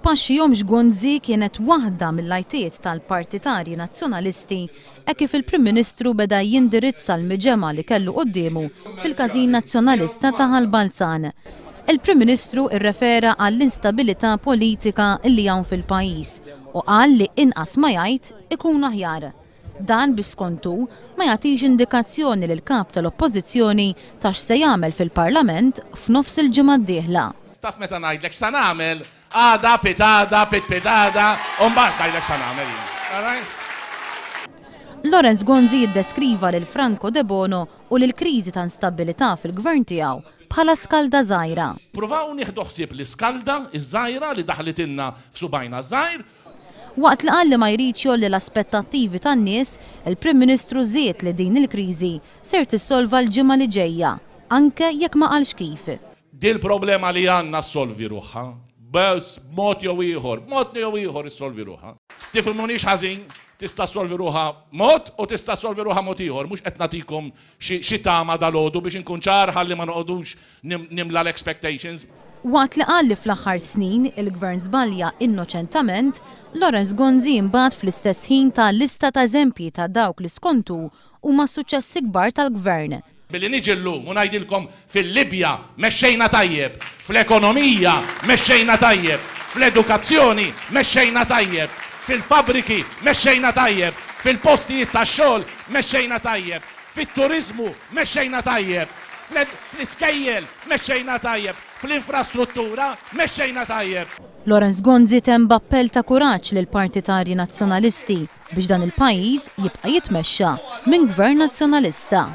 Tpaxxihomx Gonzi kienet waħda mill-għajtiet tal-partitarji Nazzjonalisti hekk kif il-Prim Ministru beda jindirizza l-miġemgħa li kellu quddiemu fil-Każin Nazzjonalista ta' Ħal Balzan. Il-Prim Ministru rrefera għall-instabilità politika li hawn fil-pajjiż u qal li inqas ma jgħid ikun aħjar. Dan biex skont hu, ma jagħtix indikazzjoni lill-Kap tal-Oppożizzjoni ta' x'se jagħmel fil-Parlament f'nofs il-ġimgħa d-dieħla. Taf meta ngħidlek x'sa nagħmel, għada, pitgħada, pitpitgħada, u mbagħad ngħidlek x'sa nagħmel jien. All right? Lawrence Gonzi jiddeskriva lil Franco Debono u lill-kriżi ta' instabbilità fil-Gvern tiegħu bħala skalda żgħira. Pruvaw nieħdu ħsieb l-iskalda ż-żgħira li daħlitilna f'subgħajna ż-żgħir. Waqt li qal li ma jridx jgħolli l-aspettattivi tan-nies, il-Prim Ministru żied li din il-kriżi ser tissolva l-ġimgħa li ġejja, anke jekk ma qalx kif. Dil-problema li għandna ssolvi ruħha, b'mod jew ieħor, b'mod jew ieħor issolvi ruħha. Tifhmunix ħażin, tista' ssolvi ruħha mod u tista' ssolvi ruħha mod ieħor, mhux qed nagħtikom xi tama dalgħodu biex inkun ċar ħalli ma noqogħdux nimla l-expectations. Waqt li qal li fl-aħħar snin il-Gvern żbalja innoċentament, Lawrence Gonzi imbagħad fl-istess ħin ta lista ta' eżempji ta' dawk li skont hu huma s-suċċessi kbar tal-Gvern. Billi niġi llum u ngħidilkom fil-Libja mexxejna tajjeb, fl-ekonomija mexxejna tajjeb, fl-edukazzjoni mexxejna tajjeb, fil-fabbriki mexxejna tajjeb, fil-postijiet tax-xogħol mexxejna tajjeb, fit-turiżmu mexxejna tajjeb, fl-iskejjel mexxejna tajjeb, fl-infrastruttura mexxejna tajjeb. Lawrence Gonzi temm b'appell ta' kuraġġ lill-partitarji Nazzjonalisti biex dan il-pajjiż jibqa' jitmexxa minn Gvern Nazzjonalista.